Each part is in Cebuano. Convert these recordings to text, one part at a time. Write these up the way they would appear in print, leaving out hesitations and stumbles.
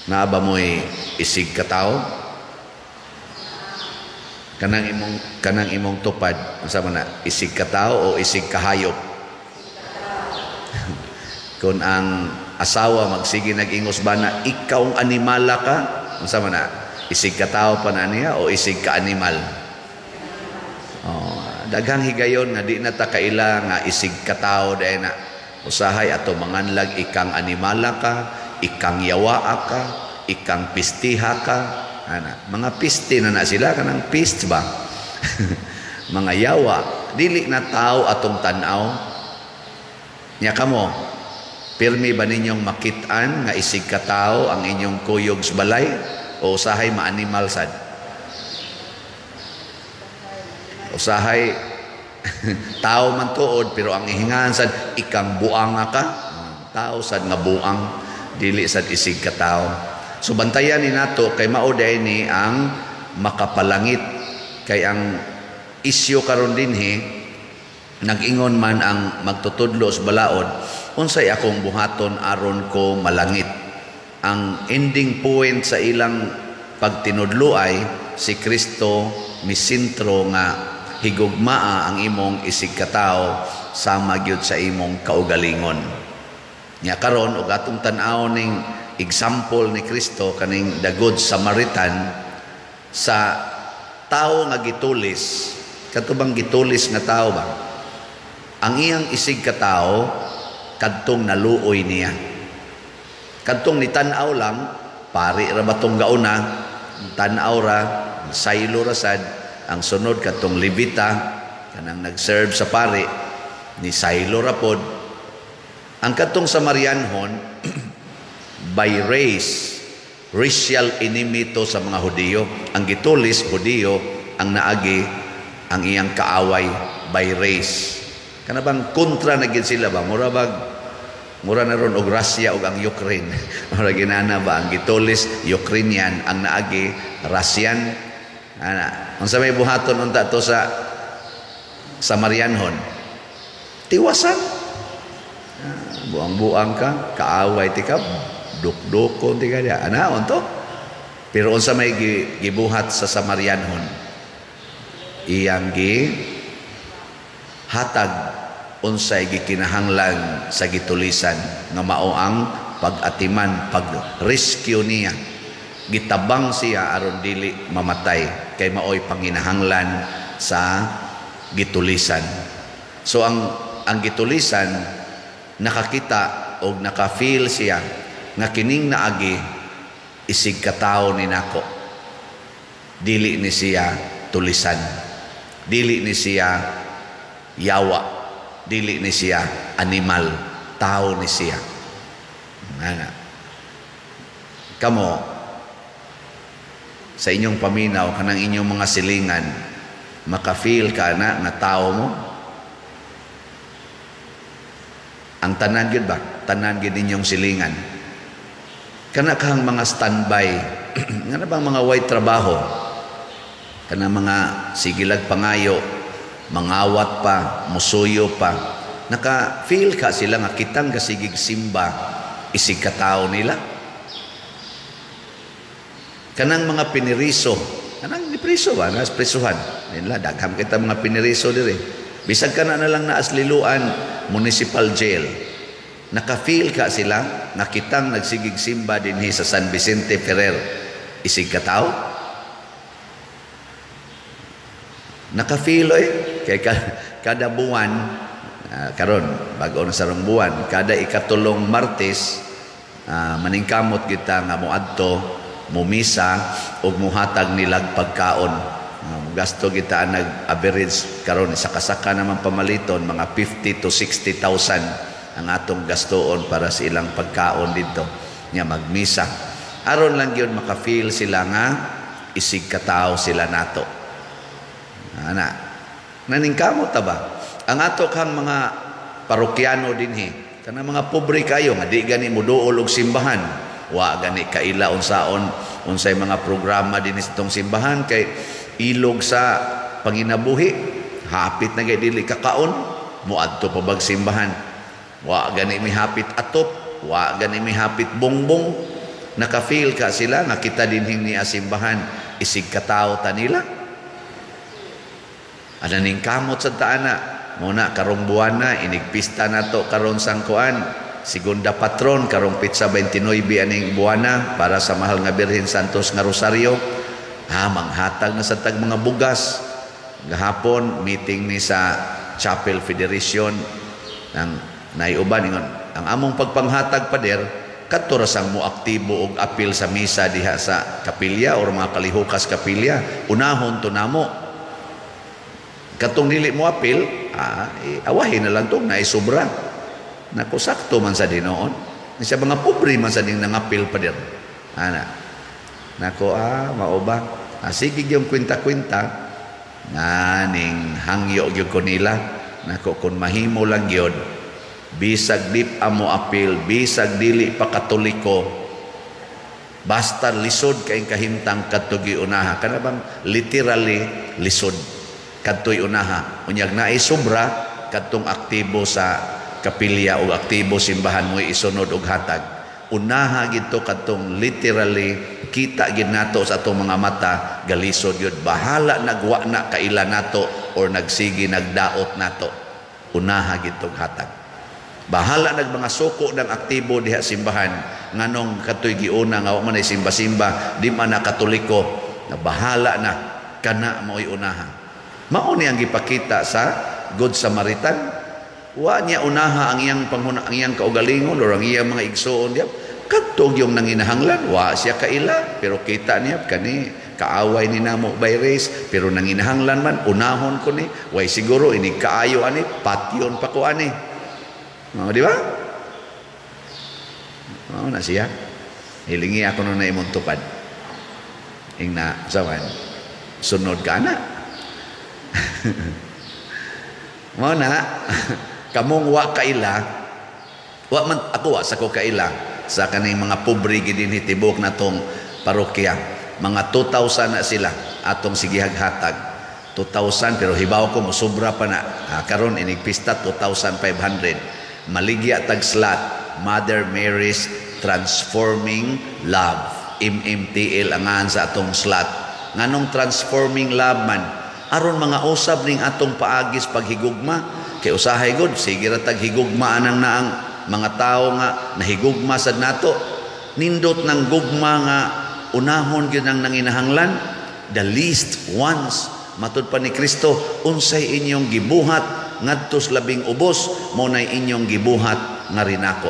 Naa ba mo'y isig katawo? Kanang imong tupad, unsa man na, isig katawo o isig kahayop? Kung ang asawa magsige nag-ingos bana, "Ikaw ang animala ka," unsa man na? Isig katawo pa na niya o isig ka animal? Oh, daghang higayon nga di na ta kaila nga isig katawo dahil na. Usahay ato manganlag, "Ikang animala ka," "Ikang yawaa ka," "Ikang pistiha ka." Ana, mga piste na na sila, kanang pist ba? Mga yawa, dili na tao atong tan-aw. Nya kamo, pirmi ba ninyong makit-an nga isig katao ang inyong kuyog sa balay o usahay maanimal sad? Usahay tao man tuod, pero ang ihingahan sad, "Ikang buanga ka." Tao sad nga buang, dili sad isig katao. So bantayan ni nato kay mao diay ni ang makapalangit, kay ang isyu karon dinhi, nag-ingon man ang magtutudlo sa balaod, "Unsay akong buhaton aron ko malangit?" Ang ending point sa ilang pagtinudlo ay si Kristo misintro nga higugmaa ang imong isig katao sama gyud sa imong kaugalingon. Nya karon og atong tan-awon ning example ni Kristo, kaning the Good Samaritan, sa tao nga gitulis, kato bang gitulis nga tao ba, ang iyang isig katao kadtong naluoy niya, kadtong nitan-aw lang, pari ra ba tong gauna, tan-aw ra, saylo ra sad. Ang sunod, kadtong Levita, kanang nag-serve sa pari, ni saylo ra pod. Ang kadtong Samarianhon, by race, racial enemy to sa mga Hudiyo. Ang gitulis, Hudiyo, ang naagi, ang iyang kaaway by race. Kana bang kontra na gid sila ba? Mura bag mura na ron og Russia og ang Ukraine. Mura ginana ba, ang gitulis Ukrainian, ang naagi Russian. Ana, unsa may buhaton unta to sa Samarianhon? Tiwasan. Ah, buang-buang ka, kaaway tika, dukdukon tika diya. Ana unto? Pero unsa may gibuhat sa Samarianhon? Iyang gi hatag unsay gikinahanglan sa gitulisan nga mao ang pag-atiman, pag-rescue niya. Gitabang siya aron dili mamatay kay maoy panginahanglan sa gitulisan. So ang gitulisan nakakita og naka-feel siya nga kining naagi isig katao ni nako. Dili ni siya tulisan. Dili ni siya yawa. Dili ni siya animal. Tao ni siya. Nga. Kamo, sa inyong paminaw, kanang inyong mga silingan, maka-feel ka na nga tao mo? Ang tanan gyud ba? Tanan gyud ninyong silingan. Kana kahang mga standby, nga na bang mga white trabaho, kana mga sigilag pangayo, mangawat pa, musuyo pa, naka-feel ka sila nga kitang kasigig simba, isig katao nila? Kanang mga piniriso, kanang gipriso ba, nas prisuhan, nila, daghang kita mga piniriso diri. Bisag kana na lang naas Liloan Municipal Jail, naka-feel ka sila nga kitang nagsigig simba dinhi sa San Vicente Ferrer, isig katao? Naka-feel oy, kay kada buwan, karon bag-o na sarong buwan, kada ikatulong Martes, maningkamot kita nga moadto, mumisa ug muhatag nilag pagkaon. Gasto kita nag-average karon sa kasaka naman pamaliton mga 50 to 60,000 ang atong gastoon para sa ilang pagkaon didto nya magmisa, aron lang gyud maka-feel sila nga isig katao sila nato. Ana, naningkamot ta ba ang ato kang mga parokyano dinhi, kanang mga pobre kayo nga di gani moduol og simbahan, wa gani kaila unsaon unsay mga programa dinhi sa itong simbahan kay ilog sa panginabuhi, hapit na gay dili kakaon, moadto pa bag simbahan? Wa gani mihapit atop, wa gani mihapit bongbong. Naka-feel ka sila nga kita dinhing ni asimbahan isig katao ta nila. Ana ning kamot sa taana. Muna karong buwan na inigpista nato karon sang kuan. Segunda patron karong petsa 29 aning buwana para sa mahal nga Birhen Santos nga Rosario. Ha, manghatag na sa tag mga bugas. Gahapon meeting ni sa Chapel Federation ang naiuban, ingon ang among pagpanghatag, pader, kadto ra sang moaktibo og apil sa misa diha sa kapilya or mga kalihukas kapilya, unahon to namo. Katong dili mo apil, eh, awahin na lang tong naisubra. Nako, sakto man sa dinoon sa mga pobre man sa ding nangapil, pader, ana. Nako, mao ba? Sige, yung kwenta-kwenta nga ning hangyo gyud ko nila. Nako, kung mahimo lang gyud, bisag di amo apil, bisag dili pa Katoliko, basta lisod kay kahimtang, kadto unaha. Kana bang literally lisod, kadto'y unaha. Unyag naay sobra, kadtong aktibo sa kapilya o aktibo simbahan mo isunod og hatag. Unaha gito kadtong literally kita gid nato sa atong mga mata galisod yun. Bahala nagwa na kaila nato or nagsigi nagdaot nato, unaha gito hatag. Bahala nag mga suko ng aktibo diha simbahan, nganong katoy giuna nga wa man ay simba-simba, di man na Katoliko na, bahala na, kana mo'y unaha. Mao ni ang gipakita sa Good Samaritan. Wa niya unaha ang iyang panghuna, ang iyang kaugalingon or ang iyang mga igsuon diya. Kadto yung nanginahanglan, wa siya kaila, pero kita niya kani kaaway ni namo by race, pero nanginahanglan man, unahon ko ni, way siguro ini kaayo ani, patyon pa ko ani. Oh, di ba? Oh, na siya. Hilingi ako nun na imong tupad. Ingna, sawan, sunod ka na. Mao na, kamong wa kaila, wa man ako, wa sa ko kaila sa kaning mga pobre gid dinhi tibok natong parokya. Mga 2,000 na sila atong sigihag hatag. 2,000, pero hibaw ko mosobra pa na. Karon inig pista 2,500. Maligya tag slot Mother Mary's Transforming Love. MMTL angan sa atong slot. Nganong Transforming Love man? Aron mga usab ning atong paagis paghigugma, kay usahay gud sige ra tag higugma anang naang mga tao nga nahigugma sad nato. Nindot ng gugma nga unahon gyud ang nanginahanglan, the least ones. Matud pa ni Kristo, unsay inyong gibuhat ngadto sa labing ubos, mo nay inyong gibuhat nga rinako.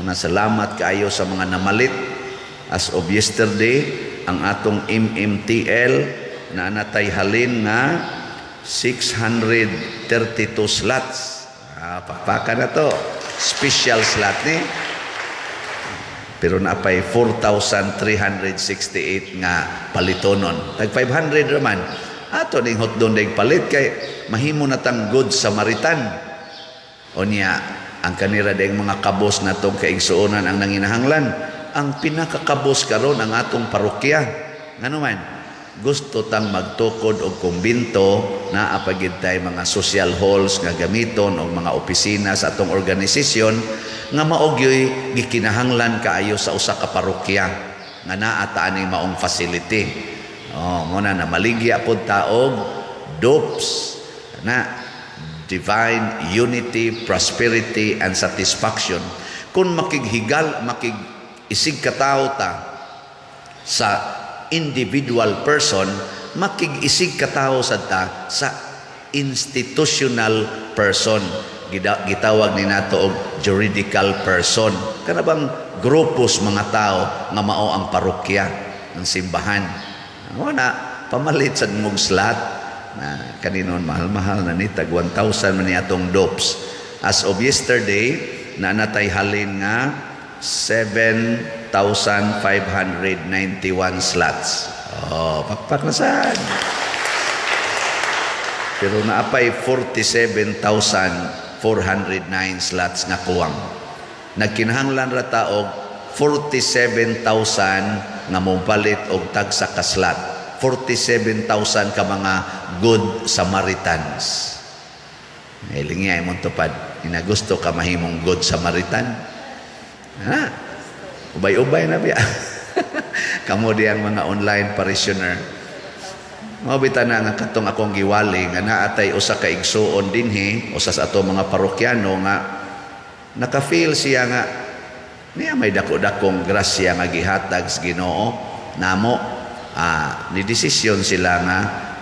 Na salamat kaayo sa mga namalit. As of yesterday, ang atong MMTL na natay halin nga 632 slots. Pakpaka na to. Special slot ni. Pero naapay 4,368 nga palitonon. Tag 500 raman. Ato ning hotdon deg palit kay mahimo na tang Good Samaritan. Unya, ang kanira ding mga kabos natong kaigsuonan ang nanginahanglan. Ang pinakakabos karon ang atong parokya. Ngano man? Gusto tang magtukod og kumbinto, naa pa gid tay mga social halls nga gamiton og mga opisina sa atong organisasyon nga mao gyoy gikinahanglan kaayo sa usa ka parokya nga naa ta aning maong facility. Oh, mo na namaligya pod ta og DUPS na Divine Unity, Prosperity and Satisfaction. Kung makighigal, makig isig katawo ta sa individual person, makig-isig katawo sad ta sa institutional person. Gitawag ni nato og juridical person. Kana bang grupos mga tao nga mao ang parokya ng simbahan. Wala pamalit sad mong slot na kaninon mahal-mahal na ni, tag 1,000 man ni atong DOPS. As of yesterday, na natay halin nga 7,591 slots. Oh, pakpak na sad. Pero naapay 47,409 slots nga kuwang. Nagkinahanglan ra ta og 47,000 nga mopalit og tagsa ka slot. 47,000 ka mga Good Samaritans. Hilingi ay mong tupad. Inagusto ka mahimong Good Samaritan? Ha? Ubay-ubay na biya. Kamo diyang mga online parishioner. Mao bitaw na nga katong akong giwali nga naatay usa ka igsuon dinhi, usa sa ato mga parokyano nga naka-feel siya nga niya may dako-dakong grasya nga gihatag sa Ginoo namo. Ni desisyon sila nga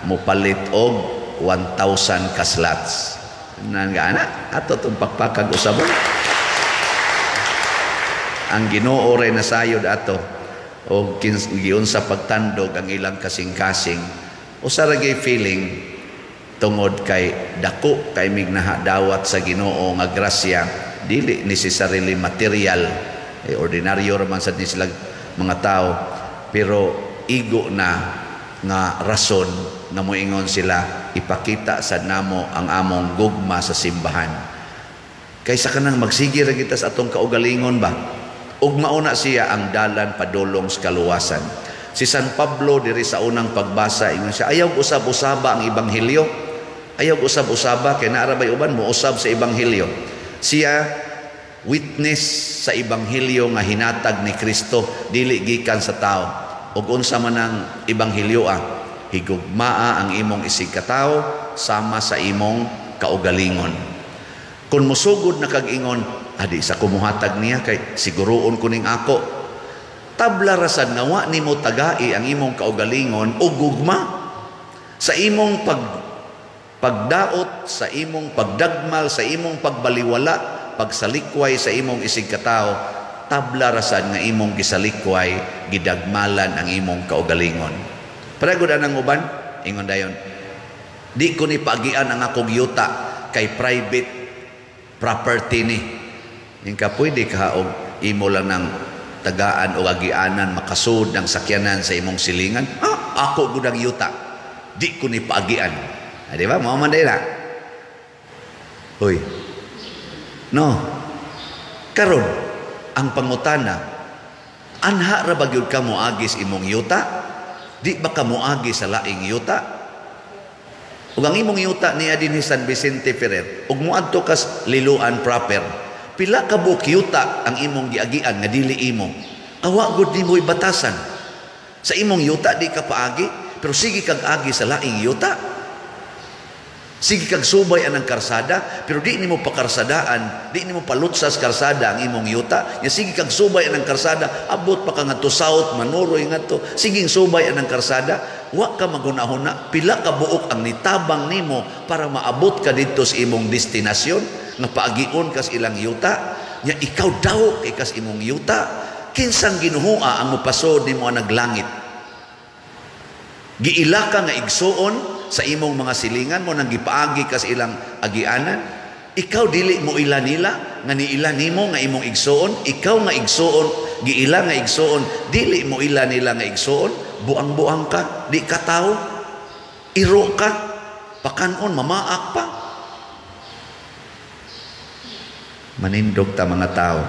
mopalit og 1,000 ka slots. Nan nga ana ato tong pakpakag usabon. Ang Ginoo ray nasayod ato og giunsa pagtandog ang ilang kasing-kasing. Usa ra gyud feeling tungod kay dako kay mig nahadawat sa Ginoo nga grasya, dili necessarily material, eh, ordinaryo ra man sad ni sila mga tao, pero igo na nga rason nga moingon sila, ipakita sad namo ang among gugma sa simbahan kaysa kanang magsige ra kita sa atong kaugalingon ba. Ug mauna siya ang dalan padulong sa kaluwasan. Si San Pablo diri sa unang pagbasa, ingon siya, ayaw usab-usaba ang ebanghelyo. Ayaw usab-usaba kay naa ra bay uban mousab sa ebanghelyo. Siya witness sa ebanghelyo nga hinatag ni Kristo, dili gikan sa tao. Ug unsa man ang ebanghelyo, higugmaa ang imong isig katawo sama sa imong kaugalingon. Kung musugod na kag ingon, adi sa kumuhatag niya kay siguroon ko ning ako. Tabla rasad nga wa nimo tagai ang imong kaugalingon o gugma sa imong pagdaot, sa imong pagdagmal, sa imong pagbaliwala, pagsalikway sa imong isig katawo, tabla rasad nga imong gisalikway, gidagmalan ang imong kaugalingon. Paragod anang uban, ingon dayon, di ko ni paagian ang akong yuta kay private property ni. Yung ka pwede ka og imo lang ng tagaan o agianan makasud ng sakyanan sa imong silingan. Ah, ako gud ang yuta. Di ko ni paagian. Ah, di ba? Mao man na. Hoy. No. Karon ang pangutana, anha ra ba gyud ka moagi sa imong yuta? Di ba ka moagi sa laing yuta? Ug ang imong yuta niya dinhi San Vicente Ferrer, ug moadto kas Liloan proper, pila ka buok yuta ang imong giagian nga dili imo? Awa gud nimo ibatasan. Sa imong yuta di ka paagi, pero sige kag agi sa laing yuta. Sige kag subay anang karsada, pero di nimo pakarsadaan, di nimo palutsas karsada ang imong yuta. Ya sige kag subay anang karsada, abot pa ka ngadto South, Manuroy ngadto. Sige subay anang karsada, wa ka magunahuna pila ka buok ang nitabang nimo para maabot ka didto sa imong destinasyon nga paagion kas ilang yuta. Nya ikaw daw kay kas imong yuta, kinsang ginuhua ang mopasod nimo anag langit? Giila ka nga igsuon sa imong mga silingan mo nang gipaagi ka sa ilang agianan. Ikaw dili mo ila nila nga niila nimo nga imong igsuon. Ikaw nga igsuon, giila nga igsuon, dili mo ila nila nga igsuon. Buang-buang ka, di ka tao, iro ka, pakanon, mamaak pa. Manindog ta mga tao.